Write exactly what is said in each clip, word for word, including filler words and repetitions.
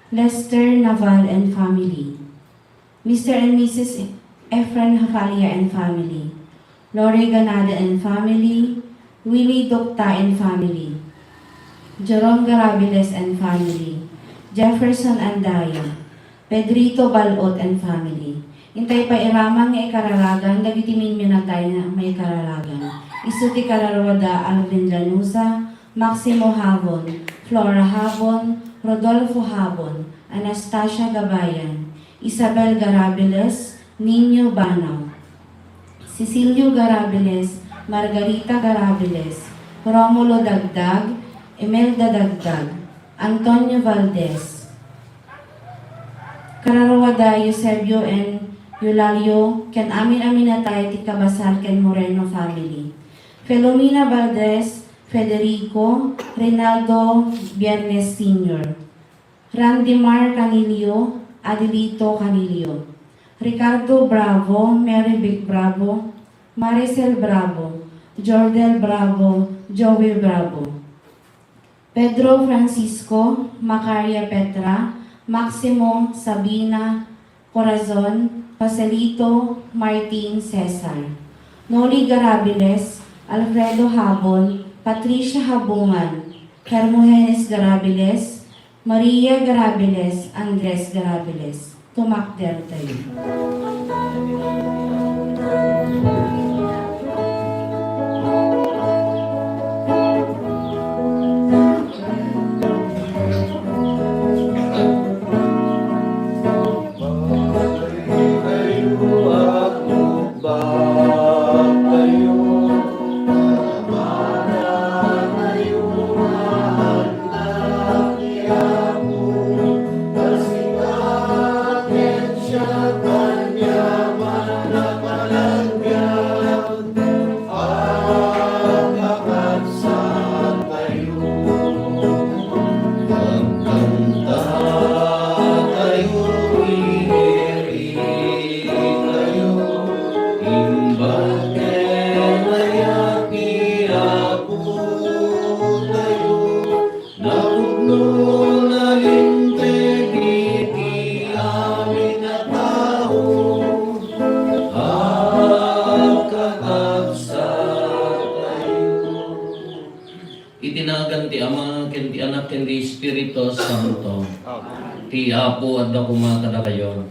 Lester Naval and family, Mister and Missus Efren Hafalia and family, Lori Ganada and family, Willie Docta and family, Jerome Garabiles and family, Jefferson Andaya, Pedrito Balot and family. Intay pay iraman nga ikararagan dagiti minminatay nga maikararagan. Isu ti kararuada Alvin Lanuza, Maximo Habon, Flora Habon, Rodolfo Habon, Anastasia Gabayan, Isabel Garabiles, Nino Banao, Cecilio Garabiles, Margarita Garabiles, Romulo Dagdag, Imelda Dagdag, Antonio Valdez. Kararuada Eusebio and Eulalio ken amin a minatay ti kabasal ken Moreno family. Filomena Valdez, Federico, Rinaldo Biernes Senior, Randimar Canillo, Adelito Canillo, Ricardo Bravo, Mary Vic Bravo, Maricel Bravo, Jordel Bravo, Joey Bravo, Pedro Francisco, Macaria Petra, Maximo, Sabina, Corazon, Joselito, Martin, Cesar, Noli Garabiles, Alfredo Habon, Patricia Habungan, Hermogenes Garabiles, Maria Garabiles, Andres Garabiles. Tumakder tayo. Napudno, nalinteg iti amin a tao, agkakabsat tayo. Iti nagan ti Ama, ken ti Anak, ken ti Espiritu Santo. Ti Apo adda koma kadakayo.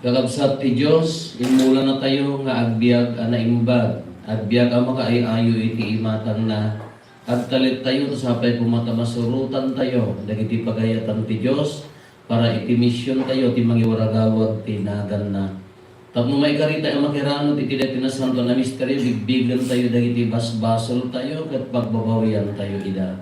Kakabsat ti Dios, immulanatayo nga agbiag a naimbag, agbiag a makaay-ayo iti imatangna. Agtalektayo ta sapay koma ta masurotantayo dagiti pagayatan ti Dios para iti misiontayo ti mangiwaragawag ti naganna. Tapno maikaritayo a makiranut iti daytoy nasantoan a misterio, bigbigentayo dagiti basbasoltayo ket pagbabawiantayo ida.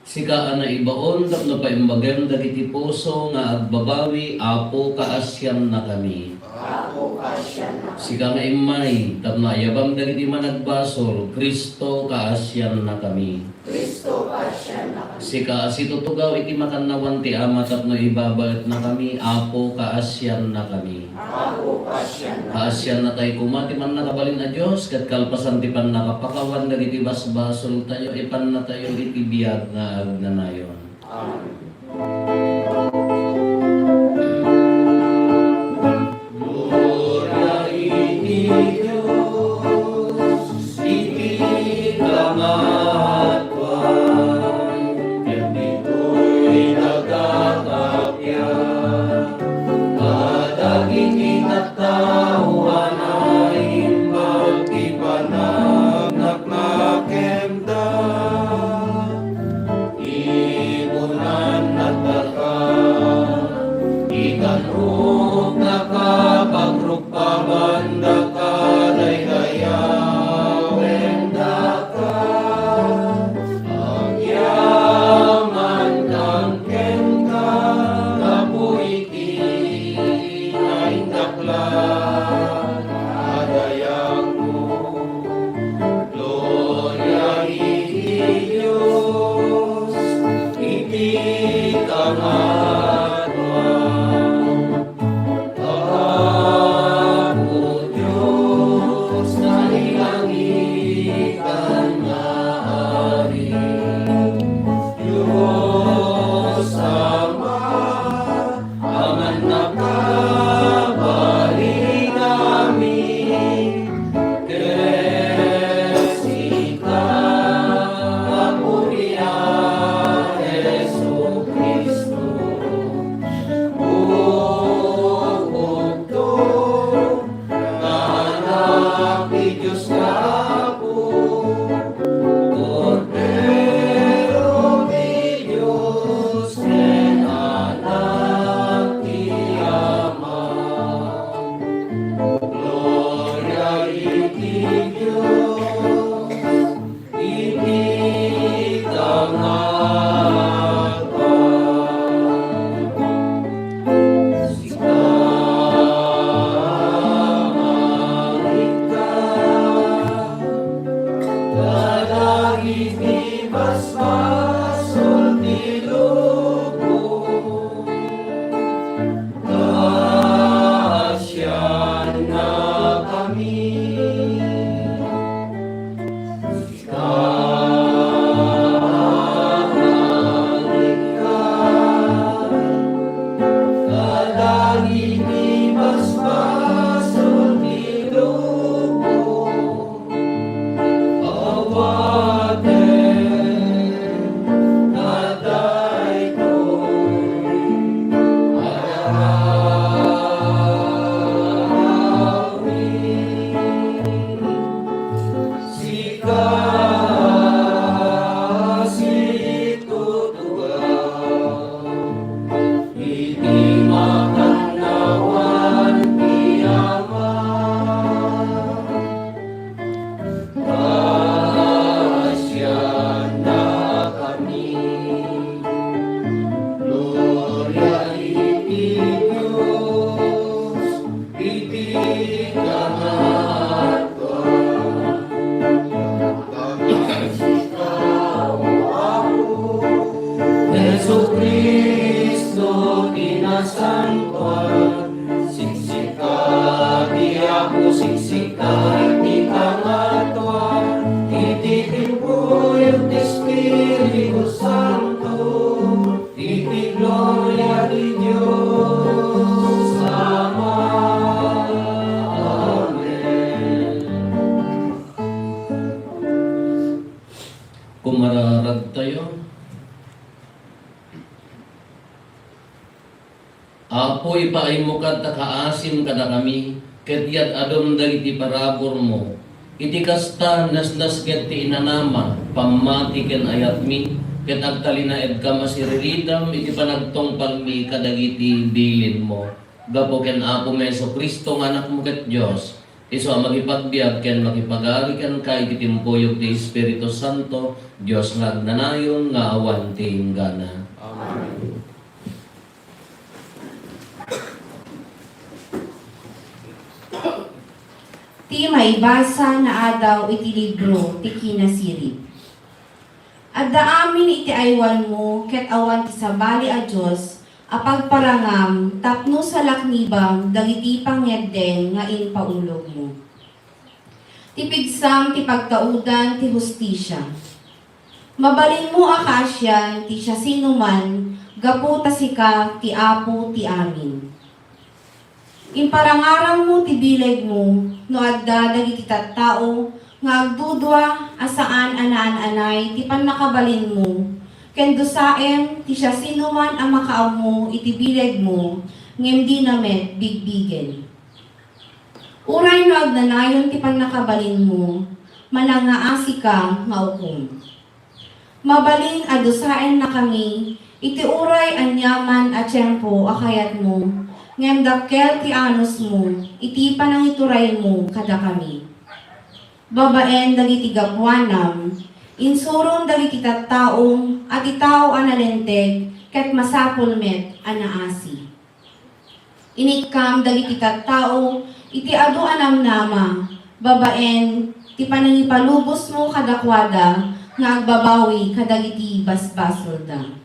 Sika a naibaon tapno paimbagem dagiti puso nga agbabawi, Apo, kaasiannakami. Apo, kaasiannakami. Sika nga immay tapno ayabam dagiti managbasol, Cristo, kaasiannakami. Cristo, kaasiannakami. Sika a situtugaw iti makannawan ti Ama tapno ibabaetnakami, Apo, kaasiannakami. Apo, kaasianna. Kaasiannatayo koma ti mannakabalin a Dios, ket kalpasan ti pannakapakawan dagiti basbasoltayo, ipannatayo iti biag nga agnanayon. Amen. Gloria iti Dios iti kangatoan, ken ditoy daga Kadagiti tattao a naimbag ti panagnakenna, ipunan Ti Dios nga Apo, Kordero ti Dios, ken Anak ti Ama. Gloria iti Dios, iti kangatoan. Sika, mangika kadagiti basbasol ti lubong. Kaasiannakami. Kadagiti basbasol ti lubong, awaten kadaytoy a arawid. Sika situtugaw iti makannawan ti Ama. Kaasiannakami. Gloria iti Dios iti kangatoan. Jesu-Cristo ti nasantoan, siksika ti Apo, siksika ti kangatoan, iti timpuyog ti Espiritu Santo. Iti gloria ti Dios Ama. Amen. Kumararagtayo. Apo, ipaaymo kad ta kaasim kadakami, ket yad-adom dagiti paraburmo. Iti kasta, nasnasket ti inanama, pammati ken ayatmi, ket agtalinaedkam a siriridam iti panagtungpalmi kadagiti bilinmo. Gapu ken Apomi Jesu-Cristo nga Anakmo ket Dios, isu a makipagbiag ken makipagari kenka iti timpuyog ti Espiritu Santo, Dios nga agnanayon nga awan ti inggana. Amen. Ti maibasa nga adaw iti libro ti Kinasirib. Adda amin iti aywanmo ket awan ti sabali a dios a pagparangam tapno salaknibam dagiti pangyadden nga impaulogmo. Ti pigsam ti pagtaudan ti hustisia. Mabalinmo a kaasian ti siasinoman gapu ta sika ti Apo ti amin. Imparangaranmo ti bilegmo no adda dagiti tattao nga agdudua a saan a naan-anay ti pannakabalinmo, ken dusaem ti siasinoman a makaammo iti bilegmo ngem dina met bigbigen. Uray no agnanayon ti pannakabalinmo, manangngaasika nga ukom. Mabalin a dusaennakami iti uray aniaman a tiempo a kayatmo, ngem dakkel ti anusmo iti panangituraymo kadakami. Babaen dagiti gapuanam, insurom dagiti tattaom a ti tao a nalinteg ket masapul met a naasi. Inikkam dagiti tattao iti adu a namnama babaen ti panangipalubosmo kadakuada nga agbabawi kadagiti basbasolda.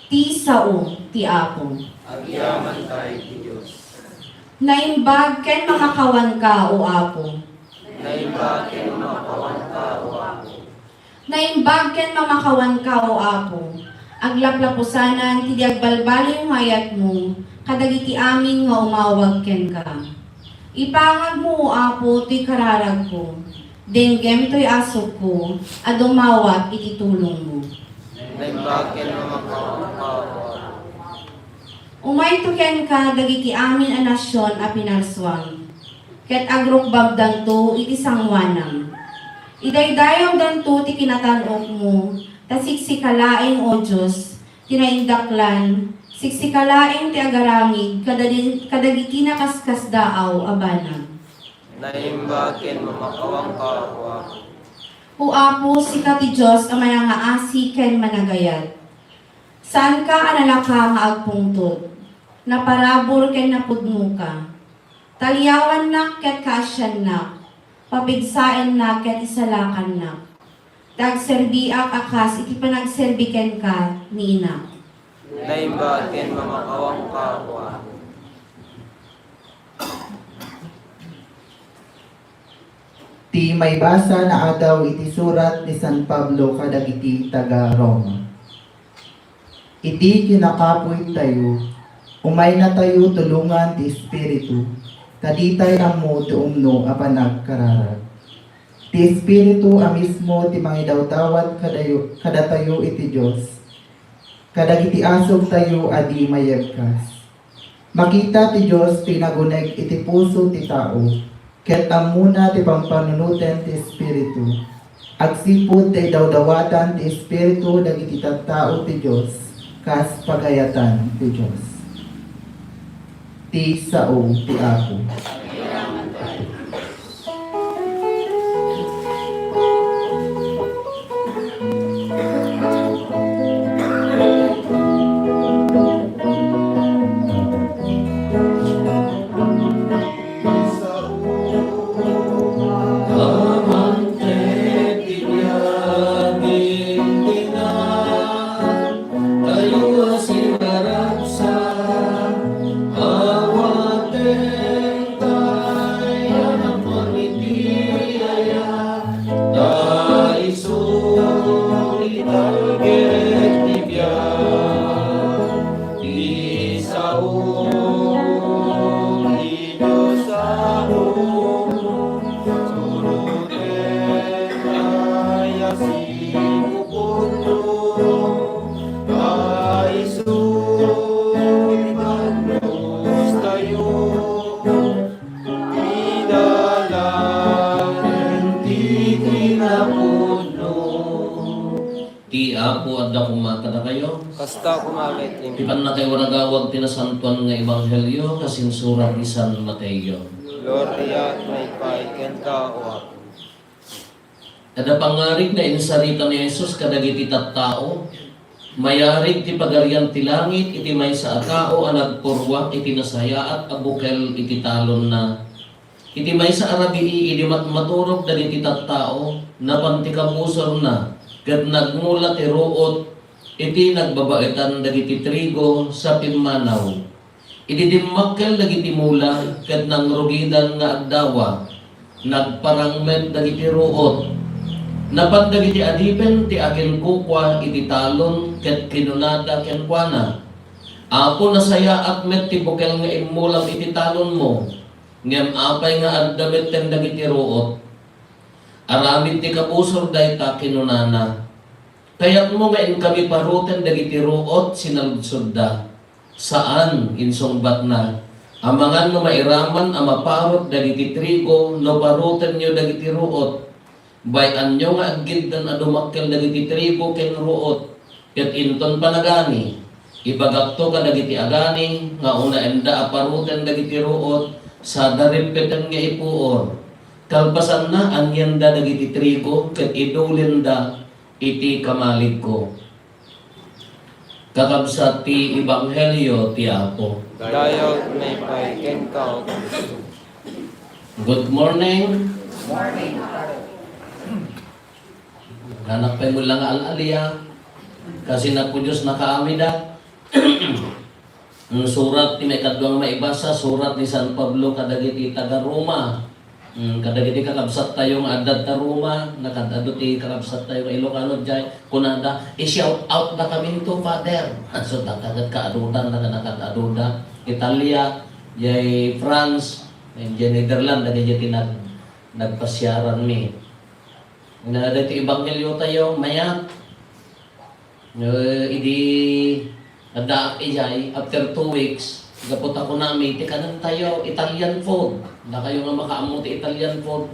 Ti sao ti Apo. Agyamanta iti Dios. Naimbag ken mamakawanka, O Apo. Naimbag ken mamakawanka, O Apo. Naimbag ken mamakawanka, O Apo. Aglaplapusanan ti di agbalbaliw nga ayatmo kadagiti amin nga umawag kenka. Ipangagmo, O Apo, toy kararagko. Denggem toy asukko a dumawat iti tulongmo. Naimbag ken mamakawanka, O Apo. Umayto kenka dagiti amin a nasion a pinarsuam. ket agrukbabdanto iti sangoanam. Idaydayawdanto ti kinatan-okmo, ta siksika laeng, O Dios, ti naindaklan, siksika laeng ti agaramid kadadi-, kadagiti nakaskasdaaw a banag. Naimbag ken mamakawangka, O Apo. O Apo, sika ti Dios a mayangaasi ken managayat. Saanka a nalaka nga agpungtot. Naparabur ken napudnoka. Taliawannak ket kaasiannak. Papigsaennak ket isalakannak. Ta agserbiak a kas iti panagserbi kenka ni inak. Naimbag ken mamakawangka, O Apo. Ti maibasa nga adaw iti surat ni San Pablo kadagiti taga-Roma. Iti kinakapuy tayo, umaynatayo tulongan ti Espiritu, ta ditay ammo ti umno a panagkararag. Ti Espiritu a mismo ti mangidawdawat kadayo-, kadatayo iti Dios, kadagiti asug tayo a di mayebkas. Makita ti Dios ti naguneg iti puso ti tao, ket ammona ti pampanunoten ti Espiritu. Agsipud ta idawdawatan ti Espiritu dagiti tattao ti Dios, kas pagayatan ti Dios. Ti sao ti Apo. Tayo a sinaragsak, awaten tayo a pamitiaya, ta isu italged ti biag, ti sao ti Dios a Apo, suroten tayo a sipupudno. Kaiso ti bannostayo, ti dalan ti kinapudno. Ti Apo adda koma kadakayo. Kasta koma ket kenka. Ti pannakaiwaragawag ti nasantoan nga ebanghelio kas insurat ni San Mateo. Gloria maypay kenka, O Apo. Adda pangngarig nga insarita ni Jesus kadagiti tattao. Mayarig ti Pagarian ti Langit iti maysa a tao a nagpurruak iti nasayaat a bukel iti talonna. Iti maysa a rabii, idi matmaturog dagiti tattao, napan ti kabusorna, ket nagmula ti ruot iti nagbabaetan dagiti trigo sa pimmanaw. Idi dimmakkel dagiti mula ket nangrugidan nga agdawa, nagparang met dagiti ruot. Napan dagiti adipen ti akinkukua iti talon ket kinunada kenkuana, "Apo, nasayaat met ti bukel nga immulam iti talonmo, ngem apay nga adda metten dagiti ruot?" Aramid ti kabusor dayta, kinunana, "Kayatmo nga inkami paruten dagiti ruot?" Sinaludsodda. "Saan," insungbatna, "amangan no mairaman a maparut dagiti trigo no parutenyo dagiti ruot. Bay-anyo nga aggiddan a dumakkel dagiti trigo ken ruot, ket inton panagani, ibagakto kadagiti agani nga unaenda a paruten dagiti ruot, sada rippeten nga ipuor. Kalpasanna, anienda dagiti trigo ket idulinda iti kamaligko." Kakabsat ti ebanghelio ti Apo. Dayaw ti maypay kenka, O Cristo. Good morning. Morning, Father. Anak pay mo lang al-alia. Kasi na po Diyos nakaamida. Ang surat ti maikadua nga maibasa, surat ni San Pablo kadagiti taga-Roma. Mm, kadagiti kakabsat tayo nga adda ta Roma, nakad-adu ti kakabsat tayo nga Ilocano jay, kunada, "I-shout out da kaminto, Father." So, dagdagat kaadudan, naga-, nakad-adu da Italia, jay France, jay Netherlands, dagiti nag-, nagpasiaran mi. Na, dagiti ebanghelio tayo, mayat. Eh, idi addaak ijay, after two weeks, Gapu ta kunami, ti kanentayo, Italian food. Dakayo nga makaammo ti Italian food,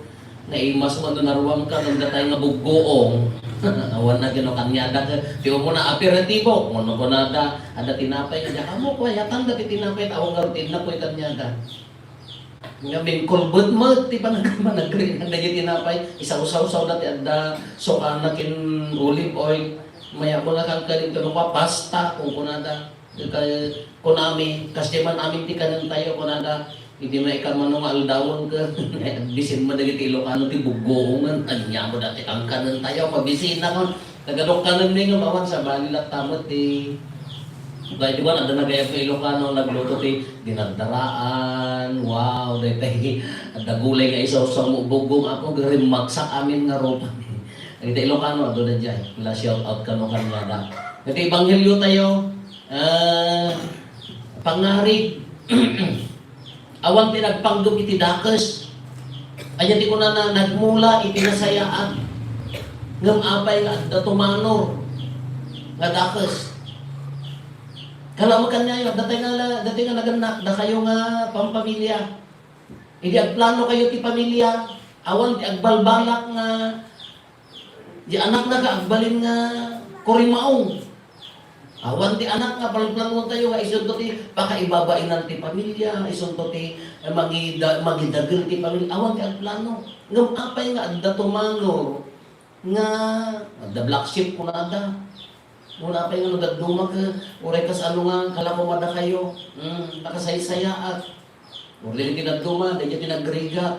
naimas mo no naruamka, no datay nga buggoong. Awan na kino kaniada, ti umuna aperitibo, ngano kunada, adda tinapay, kaniada, amo ko, ayatan da ti tinapay, ta awan nga rutin na po kaniada. Nga mingkulbet met ti panag-, panagrinan dagiti tinapay, isawsawsawda ti adda sukana ken olive oil, mayat nga kankanin, no, pasta, kunkunada. Kay kunami, kasdiay man amin ti kanentayo, kunada, idi maikamano nga aldawen ket, bisin man dagiti Ilocano ti buggoongen, ania mo dati kankanentayo, pabisina kon, taga-Ilocano mi nga awan, sabali latta met ti, kay di ba, adda nagayab nga Ilocano, nagluto ti dinardaraan, wow, daytay, adda gulay nga isawsaw mo, buggong apo, rimmagsak amin nga rupa. Dagiti Ilocano, adda na diay, la shout out kano kaniada. Dagiti ebanghelio tayo, Ah, pangngarig, awan ti nagpanggep iti dakes. Ania ti kunana, nagmula iti nasayaat. Ngem apay nga adda tumanor nga dakes? Kala mo kaniayo, datay nga la-, datay nga nagannak, dakayo nga pampamilya. Idi agplano kayo ti pamilya, awan ti agbalbalak nga Di anakna nga agbalin nga kurimaong. Awan ti anak nga palplano tayo nga isunto ti pakaibabainan ti pamilya, isunto ti, eh, magida-, magidagel ti pamilya. Awan ti agplano. Ngem apay nga adda tumanor nga adda black sheep kunada. Muna apay nga no dadduma ka, uray kas ano nga kalakomada kayo. Hmm, nakasaysayaat. Uray ti dadduma, daydiay ti nagrigat.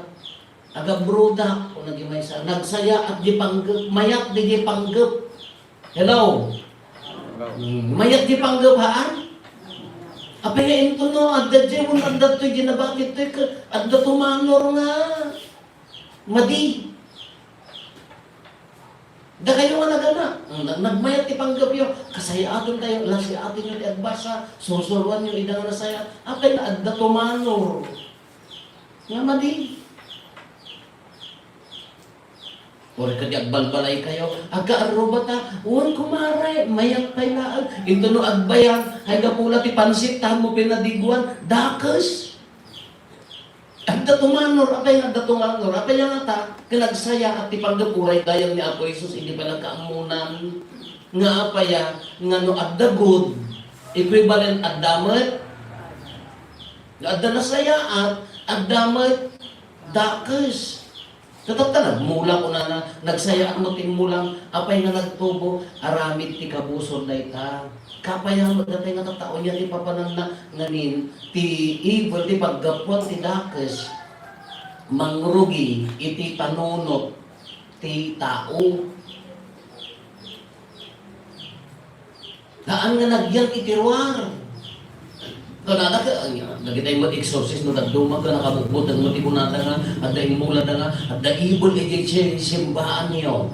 Agabrodak, o naging maysa. Nagsayaat di panggep, mayat di di panggep. Hello? Hmm, mayat di panggep, haan? Apay nga intono, adda di, adda to, ginabakit to, adda tumanor nga. Madi. Dakayo nga nagana, nag-, nagmayat ti panggepyo, kasayaaten tayo, lasiatenyo ti agbasa, sursuruanyo ida nga nasayaat, apay nga adda tumanor nga madi. Uray kadi agbalbalay kayo, agkaarrubata, wen kumare, mayat pay laeng. Intono agbayag, ay gapu la ti pansit, tan mo pinadiguan, dakes. Adda tumanor, apay nga adda tumanor, apay nga ta, ken nagsayaat ti panggep uray gayam ni Apo Jesus idi panagkaammonan nga apay a, nga no adda good, equivalent adda met, no adda nasayaat, adda met dakes. Ket tatta nagmula kunana, nagsayaat met ti immulam, apay nga nagtubo, aramid ti kabusor dayta. Kapayamet datay nga tattao, ania ti papananna ngamin ti evil, ti paggapuan ti dakes, mangrugi iti panunot ti tao. Haan nga nagyan iti ruar. Kunada ka, anya, dagitay met exorcist no dadduma ka, nakabutbuteng met ti kunada nga, adda immulada nga, adda evil iti si-, simbaanyo.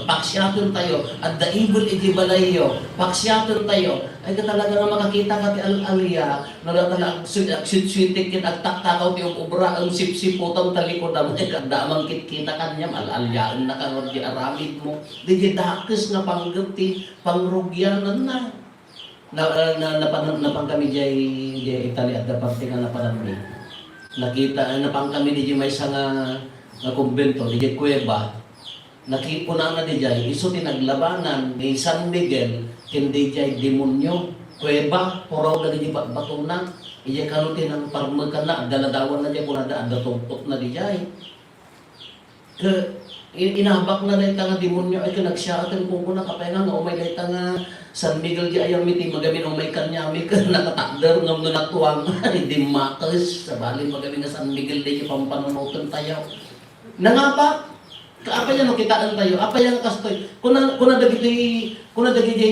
Paksiaten tayo, adda evil iti balayyo, paksiaten tayo. Ay, ka talaga nga makakita ka ti al-, alia, no, da talaga agsu-, agsitsuitik ket agtaktakaw ti ub-, ubra, ang sipsiputan talikod, ang adda amang kitkita kanyam, al-aliaen na ka, nga di aramid mo. Di, di dakes nga panggep ti pangrugiananna. Na, na, napan-, napan kami diay, diay Italy, adda parte nga napananmi. Nakita, napan kami di maysa nga, nga kumbento, di kuweba. Naki-, kunana di diay, isu ti naglabanan ni San Miguel, ken di diay demonyo. Kuweba, puraw na di batbatona. Iya kano ti nang parmekanna, agdaladawan na diay, kunada, adda tungkot na di diay. Ke, i-, inabak na dayta nga demonyo, ay, ke, nagsiaten kunkuna, kapay nga, nga umay dayta nga San Miguel di ayam iti magamin umay kanyami, ke, nakatakder, ngem no natuang, ay, dimmakes, sabali magamin nga San Miguel di pampanunoten tayo. Nangabak, ka, apay no kitaen tayo, apay nga kastoy, kuna, kuna dagiti, kuna dagiti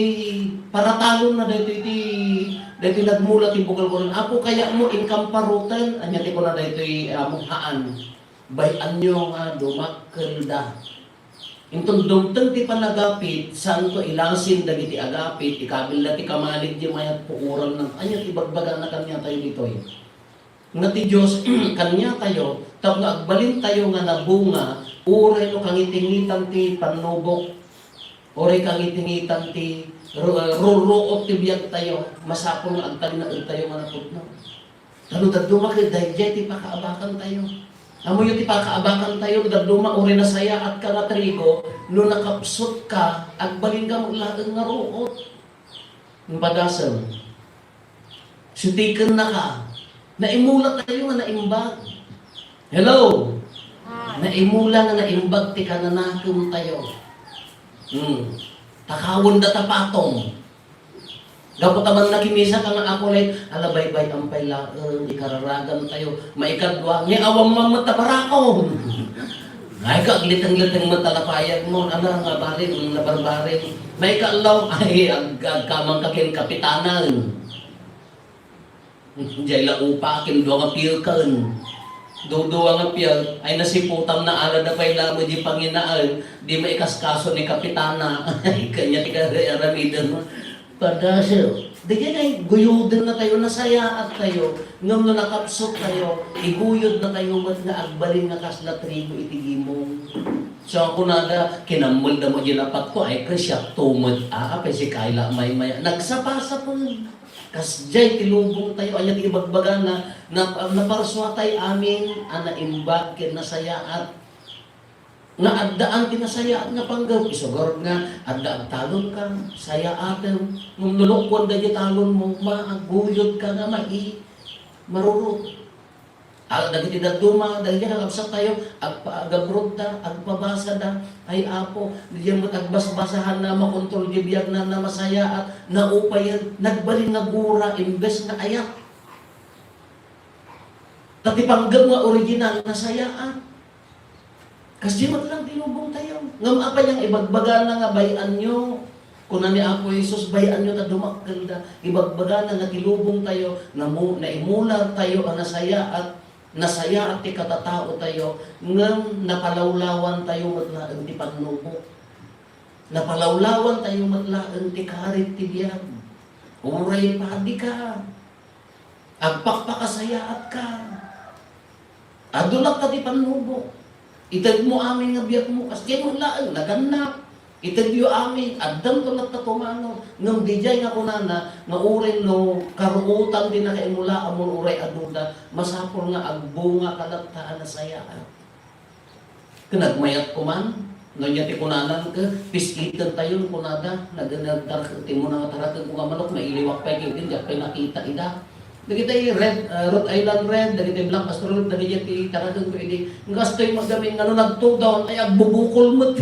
paratalon na daytoy ti, daytoy nagmula ti bukel ko, Apo, kaya mo inkamparoten, anya ti kuna daytoy, amo, haan. Bay-anyo nga dumakkelda. Inton dumteng ti panagapit, saanto ilasin dagiti agapit, ikabilda ti kamalig di mayat puoranna. Ania ti ibagbagana kaniatayo ditoy? Nga ti Dios kaniatayo, tapno agbalintayo nga nabunga, uray no kangitingitan ti pannubok, uray kangitingitan ti, ru-, ruruot ti biagtayo, masapul nga agtalinaedtayo nga napudno. Ta no dadduma ket daydiay ti pakaabakantayo. Ammoyo ti pakaabakantayo, no dadduma uray nasayaatka nga trigo, no nakapsutka, agbalinka met laeng nga ruot. Padasem. Sutikennaka. Naimulatayo nga naimbag. Hello? Naimula nga naimbag ti kananakemtayo. Hmm. Takawen data patong. Gapu ta man nakimisaka nga ako lay, ala, baybay-am pay laeng, ikararagantayo. Maikadua, nga awan man met ta barakon. Ay, ka, agliteng-liteng met ta lapayagmo, ala, nga barin, nabarbarin. Maikaallo, ay, ag-, agkamangka ken kapitanan. Jay la upa, ken dua nga pieken. Dudua nga piek, ay nasiputam na ala da pay laeng di panginaen, di maikaskaso ni kapitana. Ay, kanya ti aramiden mo. Padasem. Di kaya guyodennatayo, nasayaattayo, ngem no nakapsuttayo, iguyodnatayo met nga agbalin nga kasla trigo iti gimong. So, ako nada, kinammelda mo di napatko, ay, kasiak tumet, a, apay si Kayla maymaya. Nagsapasapul. Kasdiay ti lubongtayo, ania ti ibagbagana, na, naparsuatay amin a naimbag ken nasayaat. Nga addaan ti nasayaat nga panggep, isu garud nga adda agtalonka, sayaatem, ngem no lukuanda diay talonmo, maaguyodka nga mai-, marurot. Ah, dagiti dadduma, dagiti kakabsattayo, agpa-, agabrotda, agpabasada, ay Apo, diyan met agbasbasahanna, makontrol di biagna, na masayaat, naupayen, nagbalin nga gura, imbes nga ayat. Ta ti panggep nga original, nasayaat. Kasdi met lang ti lubongtayo. Ngem apay nga ibagbagana nga bay-anyo? Kuna ni Apo Jesus, bay-anyo ta dumakkelda. Ibagbagana nga ti lubongtayo, namu-, naimulatayo a nasayaat, nasayaat ti katataotayo, ngem napalawlawantayo met laeng ti pannubok. Napalawlawantayo met laeng ti karit ti biag. Uray padika. Agpakpakasayaatka. Adu latta ti pannubok. Itedmo amin nga biagmo, kasdiay met laeng, nagannak. Itedyo amin, addamto latta tumano. Ngem didiay nga kunana, nga uray no karuotan ti nakaimula, ammon uray aduda, masapul nga agbungaka latta a nasayaat. Ken nagmayat koman, no ania ti kunanan, ke, pis-itentayon, kunada, nag-, nagtarak-, ti umuna nga tarakengko nga manok, nailiwak pay ket diak pay nakita ida. Dagiti red, ah, Rhode Island Red, dagiti Black Australorp, dagiti ti tarakengko idi. Nga kastoy met gamin, ngano nagtugaw, ay agbubukol met.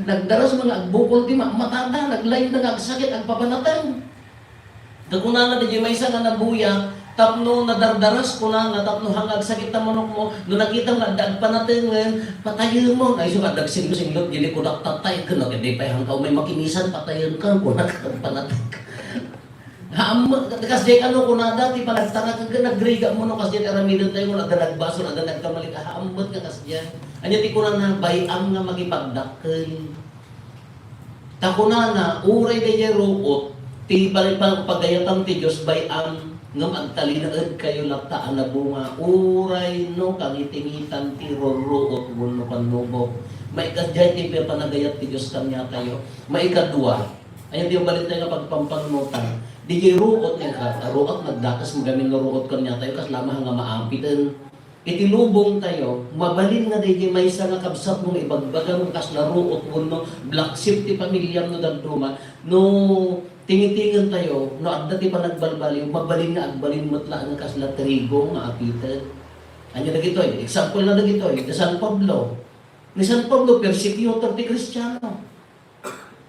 Nagdaras nga agbukol ti ma-, matada, naglainda nga agsakit, agpapanateng. Kunana diay maysa nga nabuya, tapno nadardaras, kunana, tapno hanga agsakit ta manokmo, no nakitam nga adda agpanatengen, patayemon. Ay, isu nga adda agsinglot-singlot, di likudak tatay, ken no, di pay hangka umay makimisan, patayenka, kunak agpanateng. Haan met, kasdiay kano, kunada, ti panagtanak, ken nagrigat mo, no, kasdiay aramidentayo, no, adda nagbasol, adda nagkamali, haan met nga kasdiay. Ania ti kunana, bay-am nga makipagdakkel. Ta kunana, uray daydiay ruot, ti pari-, pa-, pagayatan ti Dios bay-am, ngem agtalinaedkayo latta a nabunga, uray no kangitingitan ti rurruot wenno pannubok. Maikadiay ti panagayat ti Dios kaniatayo. Maikadua, ania ti mabalintayo nga pagpampanunotan? Daydiay ruot nga ka-, ruot, nagdakes mo gamin nga ruot kaniatayo, kas lamang nga maampiten. Iti lubongtayo, mabalin nga daydiay maysa nga kabsatmo nga ibagbagam nga kasla ruot wenno black sheep ti pamiliam no dadduma, no tingitingentayo, no adda ti panagbalbaliw, mabalin nga agbalin met laeng nga kasla trigo nga apited. Ania dagitoy? Example na dagitoy, ni San Pablo. Ni San Pablo, persecutor ti Kristiano.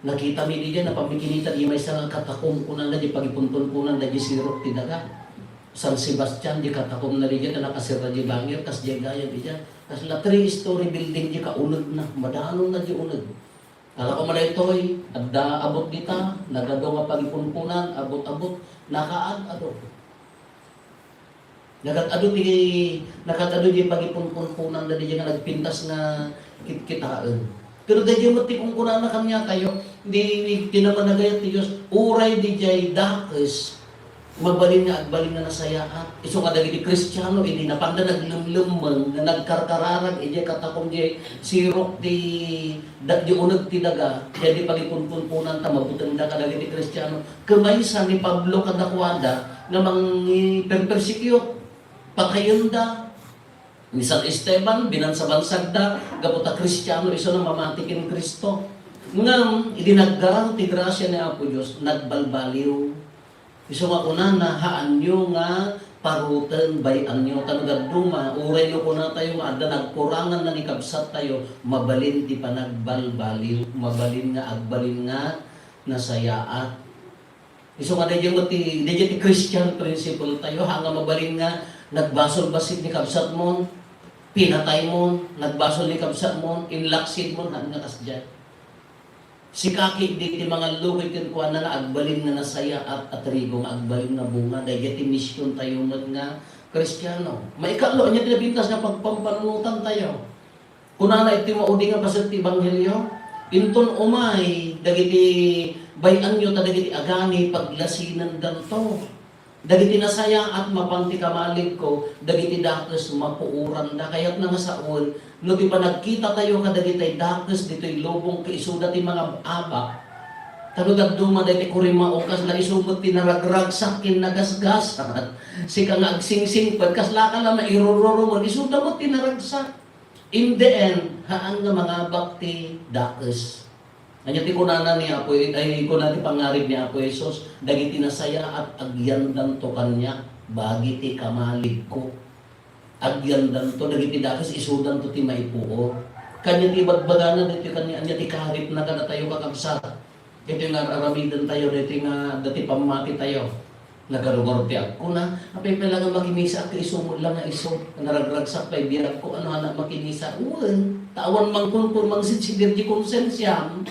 Nakitami diay, napamikinita diay maysa nga katakom, kunana, diay pagipunpunponan daydiay sirok ti daga. San Sebastian diay katakomna diay, ta nakasirra diay bangir, kasdiay gayam diay. Kasla three-story building diay kaunegna, madanonna diay uneg. Kala ko man daytoy, adda abut dita, nagadu nga pagipunponan, abut-abut, nakaad-adu. Nagad-adu ti, nagad-adu ti pagipunpunponanda diay nga nagpintas nga kitkitaen. Pero daydiay met ti kunkunana kaniatayo, di, ti namanagayat ti Dios, uray diay dakes, Mabalin nga agbalin nga nasayaat. Isu nga dagiti Kristiano, idi napanda naglemlemmeng nga nagkarkararag idiay katakom diay sirok ti da-, di uneg ti daga, diay di pagipunpunponanta, mabutengda kadagiti Kristiano. Ket maysa ni Pablo kadakuada nga mangiperpersecute, patayenda. Ni San Esteban, binansabansagda, gapu ta Kristiano isu nga mamati ken Cristo. Ngem, idi naggaran ti grasia ni Apo Dios, nagbalbaliw. Isu nga kunana, haanyo nga paruten, bay-anyo. Ta no dadduma, uray no kunatayo nga adda nagkuranganna ni kabsattayo, mabalin ti panagbalbaliw, mabalin nga agbalin nga nasayaat. Isu nga daydiay met ti, daydiay ti Christian principle tayo, ha, nga mabalin nga nagbasol bassit ni kabsatmon, pinataymon, nagbasol ni kabsatmon, inlaksidmon, haan nga kasdiay. Sika ketdi ti mangallukoy kenkuana nga agbalin nga nasayaat a trigo, nga agbalin nga bunga, daydiay ti mision tayo met nga Kristiano. Maikatlo, ania ti nabintas nga pagpampanunotan tayo? Kunana iti maudi nga paset ti ebanghelio, "Inton umay dagiti bay-anyo ta dagiti agani paglasinendanto. Dagiti nasayaat mapan ti kamaligko, dagiti dakes mapuoranda." Kayatna nga sawen, no ti panagkitatayo kadagiti dakes ditoy lubong, ket isuda ti mangab-abak. Ta no dadduma daytoy kurimaong, kasla isu met ti naragragsak ken nagasgasat. Sika nga agsingsingpet, kaslaka la mairururumen, isuda met ti naragsak. In the end, haan nga mangabak ti dakes. Ania ti kunana ni Apo, ay, kuna ti pangngarig ni Apo Jesus, "Dagiti nasayaat, agyandanto kaniak, bagi ti kamaligko." Agyandanto, dagiti dakes, isudanto ti maipuor. Kaniak ti ibagbagana, daytoy kaniak, ania ti karipna kadatayo, kakabsat? Iti nga ar-aramiden tayo, daytoy nga adda ti pammati tayo. Nagarugar ti agkuna, "Apay pay la nga makimisaak ket isu met la nga isu? Naragragsak pay biagko, ano, anak, makimisa?" Wen, ta awan mangkunkuna, mangsidsidir ti konsensiam.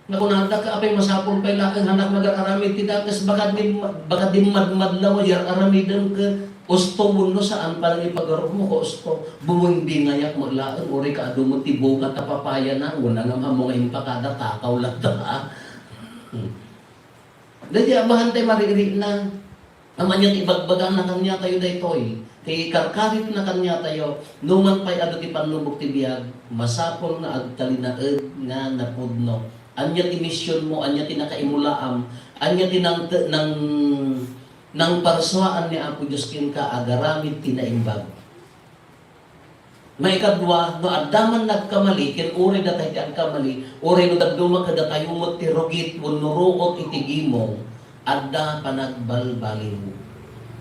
Nga kunada ka, "Apay masapul pay laeng, anak, nga agar-aramid ti dakes, baka dim-, baka dimmadmadlaw, yar-aramidem ket usto wenno saan pay la nga ipagarupmo ket usto. Bumbingayak met laeng, uray ka adu met ti bunga ta papayana, wen, ngem ammo nga impakada, takaw latta." Hmm. Daydi, abahantayo marikrikna. Ngem ania ti ibagbagana kaniatayo daytoy? Ti karkaripna kaniatayo, numan pay adu ti pannubok ti biag, masapul nga agtalinaed nga napudno. Ania ti misionmo? Ania ti nakaimulaam? Ania ti nang-, nang-, nangparsuaan ni Apo Dios kenka? Agaramid ti naimbag. Maikadua, no adda man nagkamali, ken uray datay ti agkamali, uray no dadduma kadatayo met ti rugit wenno ruot iti gimong, adda panagbalbaliw.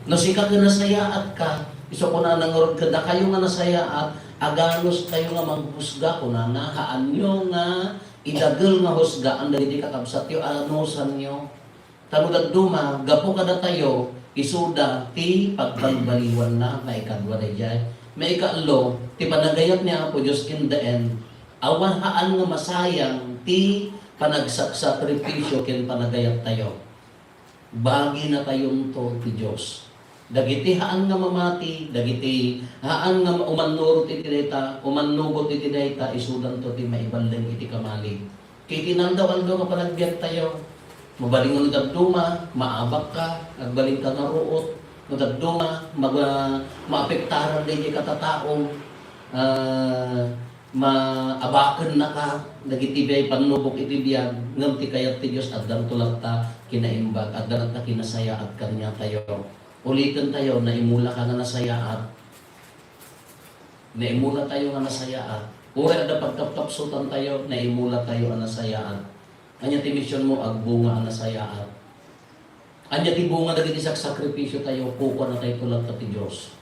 No sika ket nasayaatka, isu kunana ngarud kadakayo nga nasayaat, aganustayo nga manghusga, kunana, haanyo nga idagel nga husgaan dagiti kakabsatyo, anusanyo. Ta no dadduma, gapu kadatayo, isuda ti pagbalbaliwanna. Maikadua daydiay. Maikaallo, ti panagayat ni Apo Dios in the end, awan, haan nga masayang ti panagsaksakripisio ken panagayattayo. Baginatayonto ti Dios. Dagiti haan nga mamati, dagiti haan nga umannurot iti dayta, umannugot iti dayta, isudanto ti maiballeng iti kamalig. Iti inaldaw-aldaw nga panagbiagtayo, mabalin nga no dadduma, maabakka, agbalinka nga ruot, no dadduma, mag-, ah, maapektaran daydi katataong, ah, maabakennaka dagiti biay pannubok iti biag, ngem ti kayat ti Dios, addanto latta kinaimbag, adda latta kinasayaat kaniatayo. Ulitentayo, naimulaka nga nasayaat. Naimulatayo nga nasayaat. Uray adda pagkapkapsutantayo, naimulatayo a nasayaat. Ania ti misionmo? Agbunga a nasayaat. Ania ti bunga dagiti saksakripisiotayo? Kukuanatayto latta ti Dios.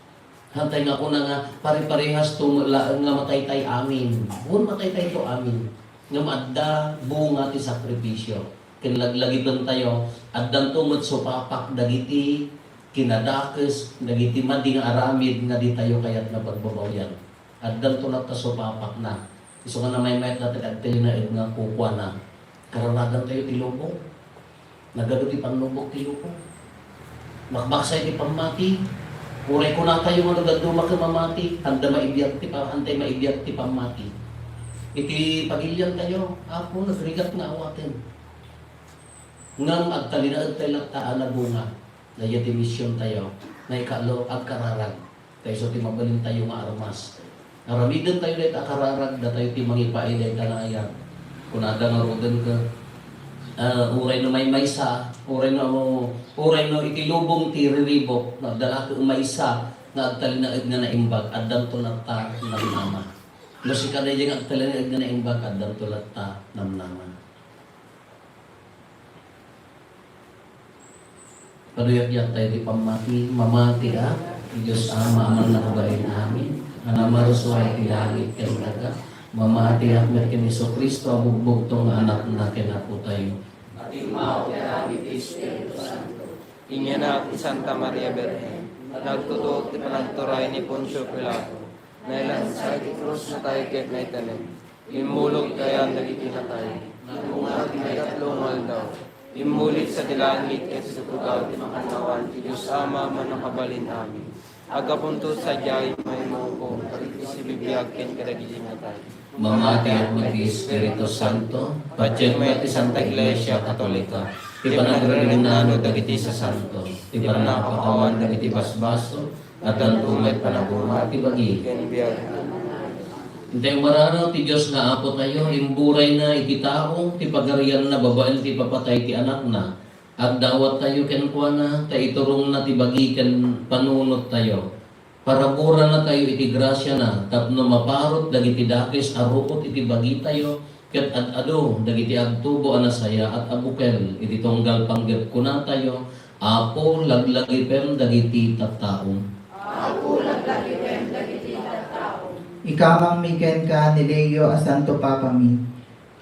Hantay nga kuna nga, pariparehas to met laeng nga mataytay amin. Wen, mataytayto amin. Ngem adda bunga ti sakripisio. Ken laglagipentayo, addanto met supapak dagiti kinadakes, dagiti madi nga aramid nga ditayo kayat nga pagbabawian. Addanto latta supapakna. Isu nga namaymayat dagiti agtalinaed nga kukuana, kararagantayo ti lubong. Nagadu ti pannubok ti lubong. Makmaksay ti pammati. Uray kunatayo nga no dadduma ket mamati, handa maibiag ti pa-, hantay maibiag ti pammati. Iti pagiliantayo, Apo, nagrigat nga awaten. Ngem agtalinaedtayo latta a nabunga. Dayta ti misiontayo. Nga ikatlo, agkararag. Ta isu ti mabalintayo nga armas. Aramidentayo dayta a kararag, datayo ti mangipaay dayta nga ayat. Kunada ngaruden ket, ah, uray no maymaysa, uray no, uray no iti lubong ti riribuk, no, adda la ket maysa nga agtalinaed nga naimbag, addanto latta namnama. No sika daydiay nga agtalinaed nga naimbag, addanto latta namnama. Paduyakyat tayo ti pammati, mamati a, Dios Ama, Ama a mannakabalin amin, a namarsua iti langit ken daga, mamatiak met ken Jesu-Cristo a bugbugtong nga Anakna ken Apotayo. Atimmaw ti aramid ti Espiritu Santo. Inyanak ti Santa Maria Birhen, nagtutuok ti panagturay ni Poncio Pilato, nailansa iti krus, natay ket naitanem. Immulog ti ayan dagiti natay. Nagbunga iti ikatlo nga aldaw. Immulit sadi langit ket situgaw ti makannawan ti Dios Ama a mannakabalin amin. Aggapunto sadiay, immay mangngegko kadagiti sibibiag ken kadagiti natay. Mamatiak met ti Espiritu Santo, patiek met ti Santa Iglesia Katolika, ti panagrirennano dagiti sasanto, ti pannakapakawan dagiti basbasol, addanto met panagurmat ti bagi ken biag. Intay mararaw ti Dios nga Apotayo, imburayna iti tao ti pagarianna babaen ti ipapatay ti Anakna. Agdawattayo kenkuana, ta iturongna ti bagi ken panunottayo. Paraburanatayo iti grasiana tapno maparot dagiti dakes a ruot iti bagitayo, ket ad-adu dagiti agtubo a nasayaat a bukel iti tunggal panggep. Kunatayo, Apo, laglagipem dagiti tattaom. Apo, laglagipem dagiti tattaom. Ikamangmi kenka ni Leo a Santo Papami,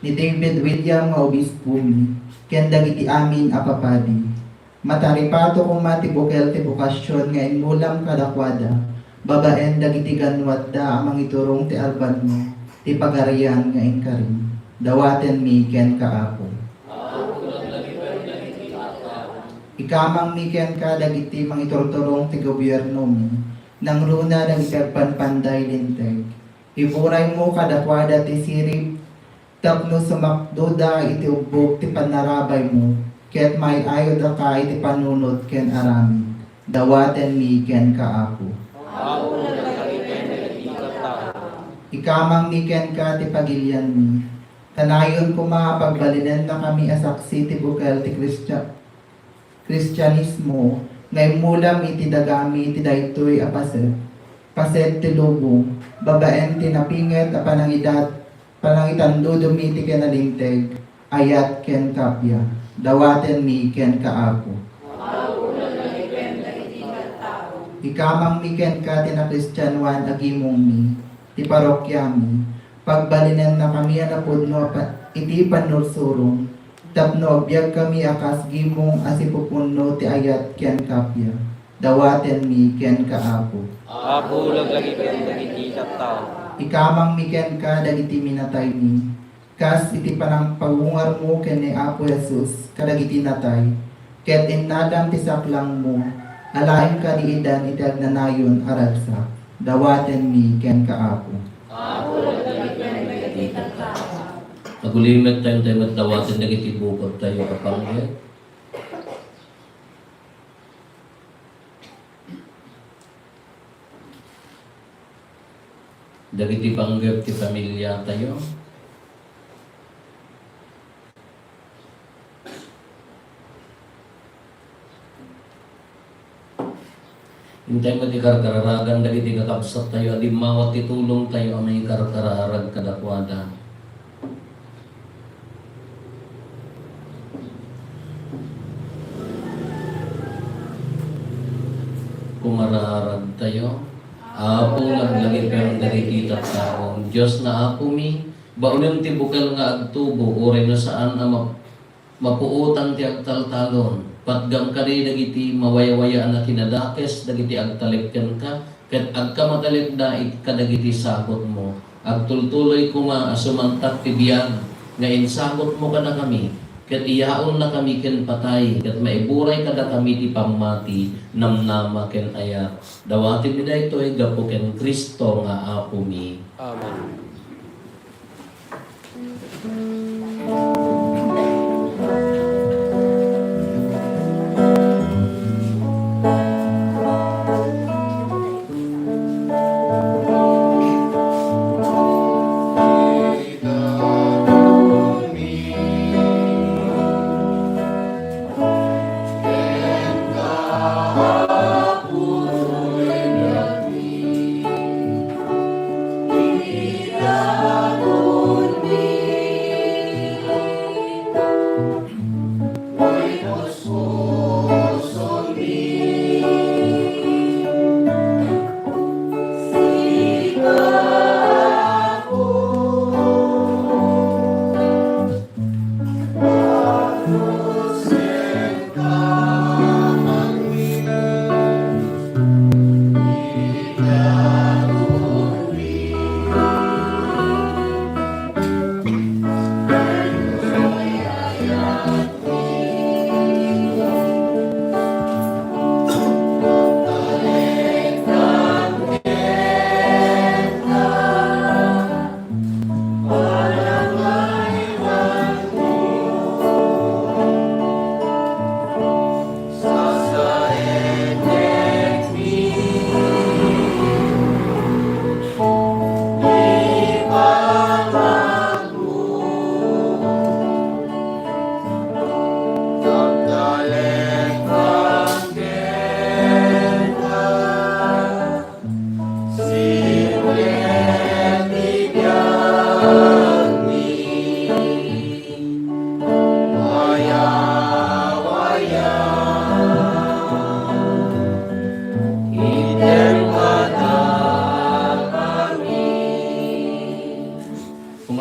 ni David William nga Obispomi, ken dagiti amin a papadi. Mataripato koma ti bukel ti bokasion nga immulam kadakuada, babaen dagiti gannuatda a mangiturong ti albanmo, ti Pagarian nga inkarim. Dawatenmi kenka, Apo. Ikamangmi kenka dagiti mangiturturong ti gobiernomi, nangruna dagiti agpanpanday linteg. Iburaymo kadakuada ti sirib tapno sumakdoda iti ubbog ti pannarabaymo, ket maay-ayodaka iti panunot ken aramid. Dawatenmi kenka, Apo. Apo, laglagipem dagiti tattao. Ikamangmi kenka ti pagilianmi. Kanayon koma a pagbalinennakami a saksi ti bukel ti Kristian-, Kristianismo nga immulam iti dagami iti daytoy a paset, paset ti lubong, babaen ti napinget a panangidat-, panangitandudomi ti kinalinteg, ayat ken kappia. Dawatenmi kenka, Apo. Ikamangmi kenka ti nakristianoan a gimongmi, ti parokiami, pagbalinennakami a napudno a pa-, iti pannursurong, tapno agbiagkami a kas gimong a sipupunno ti ayat ken kappia. Dawatenmi kenka, Apo. Apo, laglagipem dagiti tattao. Ikamangmi kenka dagiti minataymi, kas iti panangpagungarmo ken ni Apo Jesus kadagiti natay, ket innalam ti saklangmo, alaem kadi idan iti agnanayon a ragsak. Dawatenmi kenka, Apo. Apo, laglagipem dagiti tattao. Agulimek tayo, tayo met dawaten dagiti bukod tayo a panggep. Dagiti panggep ti pamiliatayo. Intay met ikarkararagan dagiti kakabsattayo a dimmawa ti tulongtayo a mangikarkararag kadakuada. Kumararagtayo. Apo, laglagipem dagiti tattao. Dios nga Apomi, baonem ti bukel nga agtubo, uray no saan a map-, mapuotan ti agtaltalon. Patgam kadi dagiti mawayawayaen a kinadakes dagiti agtalek kenka, ket agkamatalikda it-, kadagiti sabotmo. Agtultuloy koma a sumantak ti biag nga insabotmo kadakami, ket iyaonnakami ken patay, ket maiburay kadakami ti pammati, namnama, ken ayat. Dawatenmi daytoy gapu ken Cristo nga Apomi. Amen.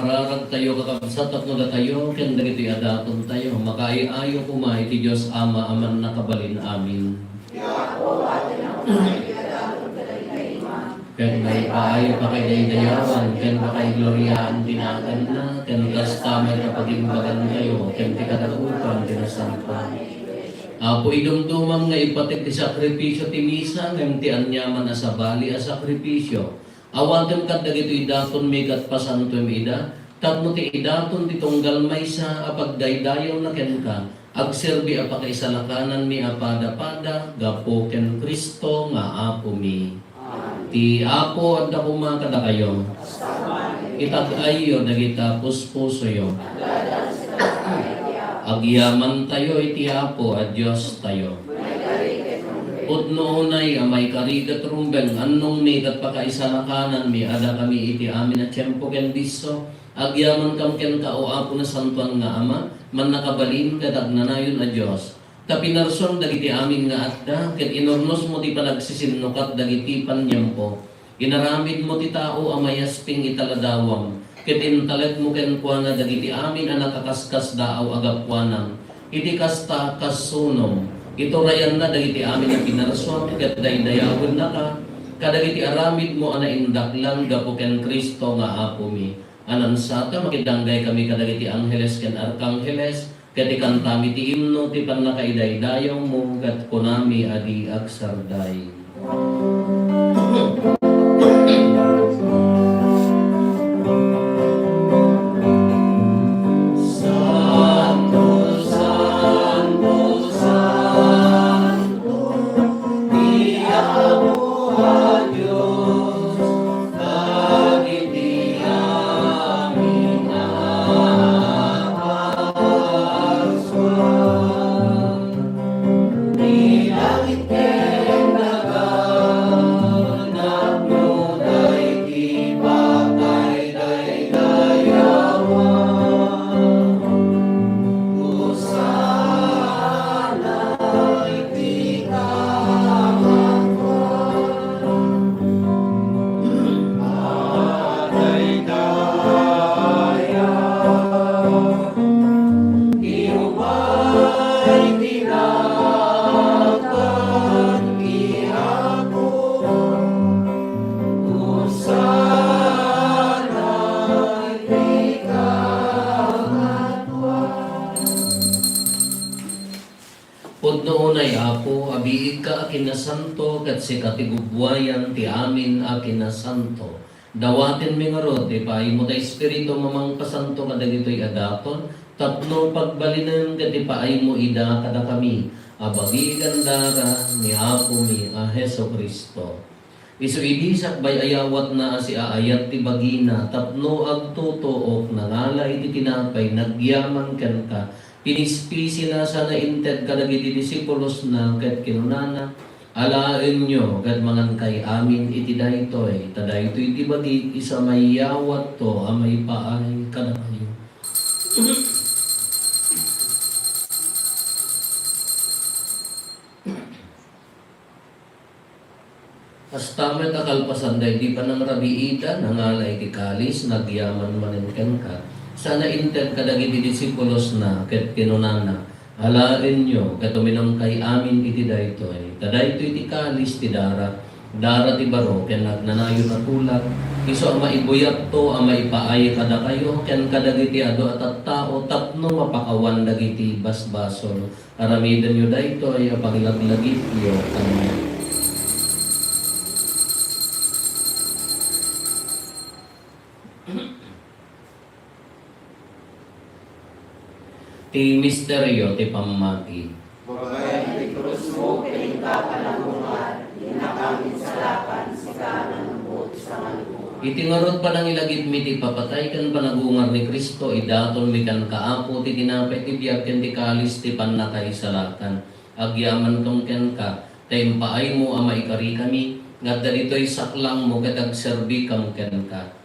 Raragtayo, kakabsat, tapno datayo ken dagitoy a datontayo, makaay-ayo koma iti Dios Ama a Mannakabalin-amin. Ket maipaay a pakaidaydayawan ken pakaigloriaan ti naganna, ken kasta met a pagimbagantayo ken ti kadakupan ti nasantoan. Apo, idumdumam nga ipatik ti sakripisio ti misa, ngem ti aniaman a sabali a sakripisio, awatem kadagitoy datonmi ket pasantoem ida, tapno ti idaton ti tunggal maysa a pagdaydayawna kenka, agserbi a pakaisalakananmi a padapada gapu ken Cristo nga Apomi. Ti Apo adda koma kadakayo. Itag-ayyo dagita puspusoyo. Agyamantayo iti Apo a Diostayo. Pudno unay a maikari ket rumbeng, annongmi ket pakaisalakananmi a dakami iti amin a tiempo ken disso. Agyamankam kenka, O Apo, Nasantoan nga Ama, Mannakabalin ket Agnanayon a Dios. Ta pinarsuam dagiti amin nga adda, ket inurnosmo ti panagsisinnukat dagiti paniempo. Inaramidmo ti tao a mayasping ita ladawam, ket intalekmo kenkuana dagiti amin a nakaskaskasdaaw a gapuanam. Iti kasta, kas sunom, iturayanna dagiti amin a pinarsuam ket daydayawennaka kadagiti aramidmo a naindaklan gapu ken Cristo nga Apomi. Anansata, makidanggay kami kadagiti angheles ken arkangheles, ket ikantami ti imno ti pannakaidaydayawmo, ket kunami a di agsarday. Santo, santo, santo, ti Apo a Dios. Dagiti amin a naparsua, ti langit ken daga, napno daydi pakaidaydayawan. Hosanna iti kangatoan. Pudno unay, Apo, a biigka a kinasanto, ket sika ti gubbuayan ti amin a kinasanto. Dawatenmi ngarud ti paaymo ta Espiritu a mangpasanto kadagitoy a daton, tapno pagbalinen ket ipaaymo ida kadakami a bagigan dara ni Apomi a Jesu-Cristo. Isu idi sakbay a yawatna a siaayat ti bagina tapno agtutuok, nangala iti tinapay, nagyaman kenka, pinispisina sana inted kadagiti disipulosna ket kinunana, "Alaenyo ket mangankay amin iti daytoy, ta daytoy ti bagik, isu a mayawatto a maipaay kadakayo." Kasta met a kalpasan daydi panangrabiidan, nangala iti kalis, nagyaman manen kenka, sana inted kadagiti disipulosna, ket kinunana, "Alaenyo, ket uminumkay amin iti daytoy, ta daytoy ti kalis ti dara, dara ti baro ken agnanayon a tulak, isu a maibuyatto a maipaay kadakayo ken kadagiti adu a tattao tapno mapakawan dagiti basbasol." Aramidenyo daytoy a paglaglagipyo kaniak. Ti misterio ti pammati. Babaen ti krusmo ken inka panagungar, innakam insalakan, sika a nanubot, sangalubongan. Iti ngarud, panangilagipmi ti ipapatay ken panagungar ni Cristo, idatonmi kenka, Apo, ti tinapay ti biag ken ti kalis ti pannakaisalakan. Agyamankam kenka, ta impaaymo a maikarikami, nga adda ditoy saklangmo ket agserbikam kenka.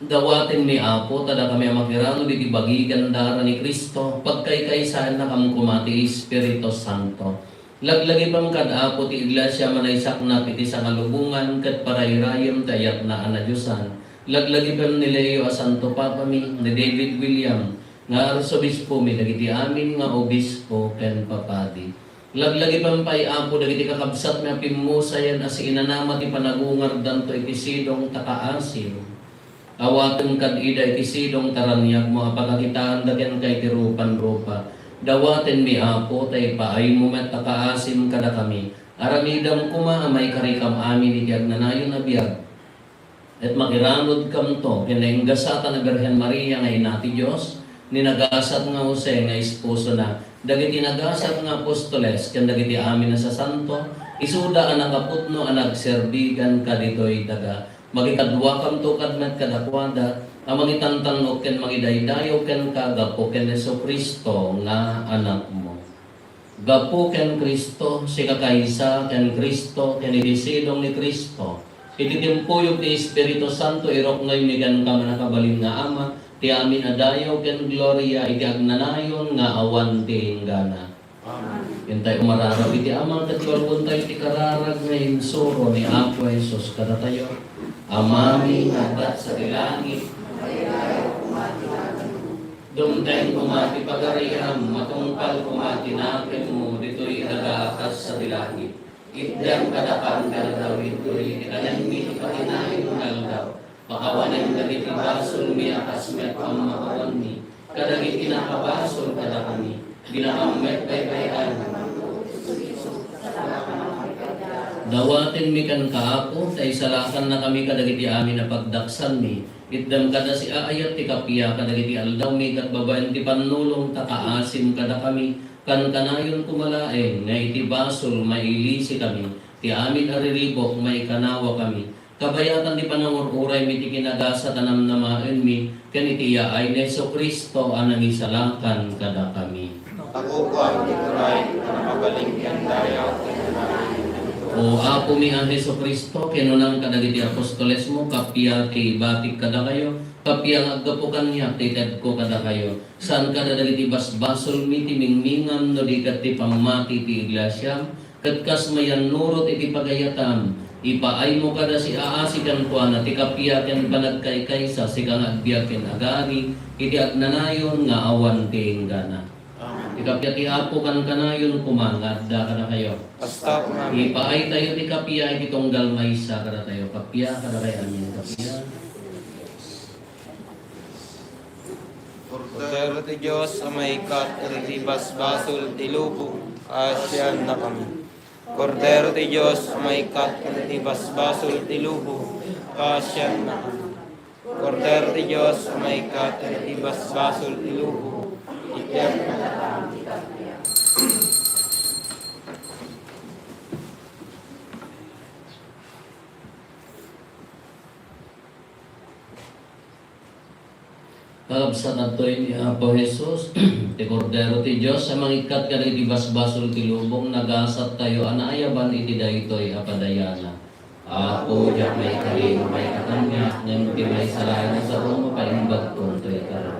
Dawatenmi, Apo, ta dakami a makiranud iti bagigan dara ni Cristo, pagkaykaysaennakam koma ti Espiritu Santo. Laglagipem kad, Apo, ti Iglesia a manaysaknap iti sangalubongan ket parayrayem ti ayatna a nadiosan. Laglagipem ni Leo a Santo Papami, ni David William nga Arsobispomi, dagiti amin nga obispo ken papadi. Laglagipem pay, Apo, dagiti kakabsatmi a pimmusayen a siinanama ti panagungardanto iti sidong ta kaasim. Awatem kad ida iti sidong ta raniagmo a pakakitaanda kenka iti rupan-rupa. Dawatenmi, Apo, ta ipaaymo met a kaasim kadakami. Aramidem koma a maikarikam amin iti agnanayon a biag. Ket makiranudkamto ken nainggasatan a Birhen Maria nga Ina ti Dios, ni nagasat nga Jose nga esposona, dagiti nagasat nga apostoles, ken dagiti amin a sasanto, isuda a nakapudno a nagserbi kenka ditoy daga. Makikaduakamto kad met kadakuada a mangitantanok ken mangidaydayaw kenka gapu ken Jesu-Cristo nga Anakmo. Gapu ken Cristo, sikakaysa ken Cristo, ken iti sidong ni Cristo, iti timpuyog ti Espiritu Santo, iruknoymi kenka, mannakabalin nga Ama, ti amin a dayaw ken gloria iti agnanayon nga awan ti inggana. Amen. Intay umararab iti Ama ket luargontayo iti kararag nga insuro ni Apo Jesus kadatayo. Amami nga adda sadi langit, Dumteng koma ti pagariam, matungpal koma ti nakemmo ditoy daga a kas sadi langit. Itdem kadakami nga aldaw ditoy ti kanenmi iti pakinayon nga aldaw. Pakawanem dagiti basolmi a kas met pammakawanmi kadagiti nakabasol kadakami. Dinakam met baybay-an. Dawatenmi kenka, Apo, ta isalakannakami kadagiti amin a pagdaksanmi. Itdem kada siaayat ti kappia kadagiti aldawmi ket babaen ti pannulong ta kaasim kadakami. Kankanayon koma laeng nga iti basol mailisikami, ti amin a riribuk maikanawakami. Kabayatan ti panangur-uraymi ti kinagasat a namnamaenmi ken iti yaay ni Jesu-Cristo a nangisalakan kadakami. Takukuam ti turay, pannakabalin ken dayaw ken O Apomi a Jesu-Cristo, kinunam kadagiti apostolesmo, kappia ti ibatik kadakayo, kappia nga aggapu kaniak ti itedko kadakayo. Saan kada dagiti basbasolmi ti mingmingam no di ket ti pammati ti iglesiam, ket kas mayannurot iti pagayatam, ipaaymo kada siaasi kenkuana ti kappia ken panagkaykaysa, sika nga agbiag ken agari iti agnanayon nga awan ti inggana. Amen. Ti kappia ti Apo kankanayon koma nga adda kadakayo. Kasta koma. Ipaaytayo ti kappia iti tunggal maysa kadatayo. Kappia kadakayo amin, kappia. Kordero ti Dios a maikkat kadagiti basbasol ti lubong, kaasiannakami. Kordero ti Dios a maikkat kadagiti basbasol ti lubong, kaasiannakami. Kordero ti Dios a maikkat kadagiti basbasol ti lubong, itdem kadakami ti kappia. Kakabsat, adtoy ni Apo Jesus, ti Kordero ti Dios a mangikkat kadagiti basbasol ti lubong, nagasattayo a naayaban iti daytoy a padayana. Apo, diak maikari nga maikkan kaniak, ngem ti maisalaen a saom, mapaimbagko toy kararua.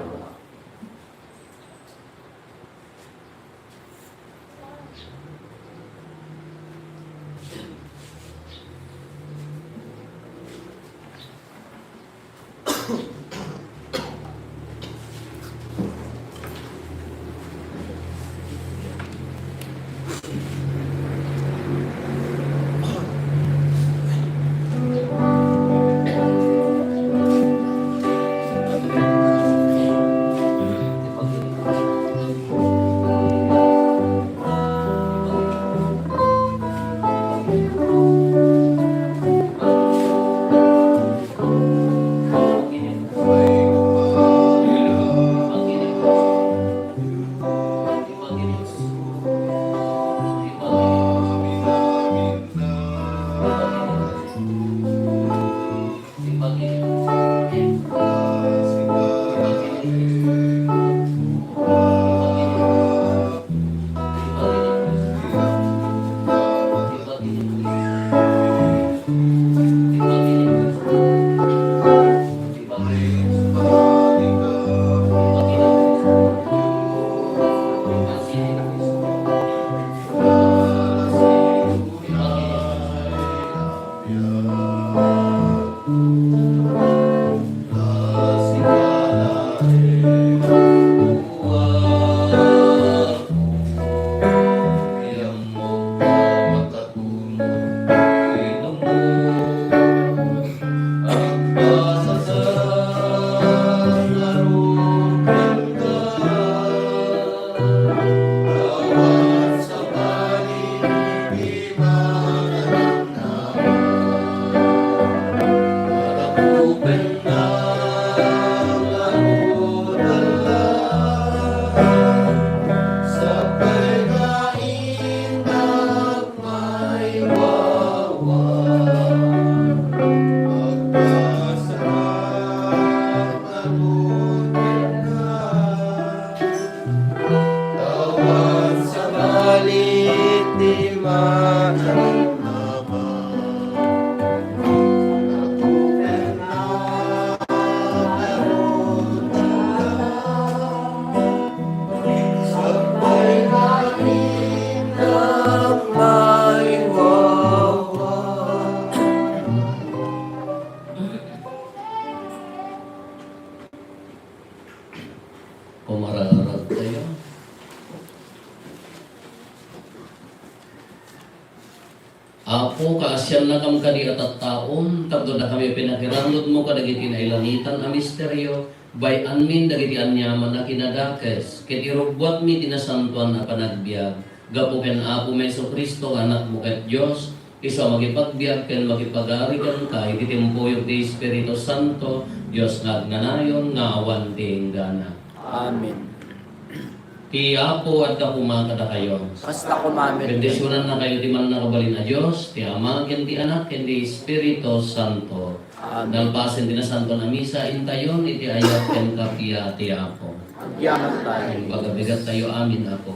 Mararag tayo. Apo, kaasiannakam kadi a tattaom, tapno dakami a pinakiranudmo kadagiti nailangitan a misterio, bay-anmin dagiti aniaman a kinadakes, ket irubbuatmi ti nasantoan a panagbiag, gapu ken Apomi Jesu-Cristo, Anakmo ket Dios, isu a makipagbiag ken makipagari kenka iti timpuyog ti Espiritu Santo, Dios nga agnanayon nga awan ti inggana. Amen. Ti Apo adda koma kadakayo. Kasta koma met. Bendisionannakayo ti mannakabalin a Dios, ti Ama, ken ti Anak, ken ti Espiritu Santo. Amen. Nalpasen ti nasantoan a misa, intayon iti ayat ken kappia ti Apo. Agyaman tayo. Pagabigat tayo amin, Apo.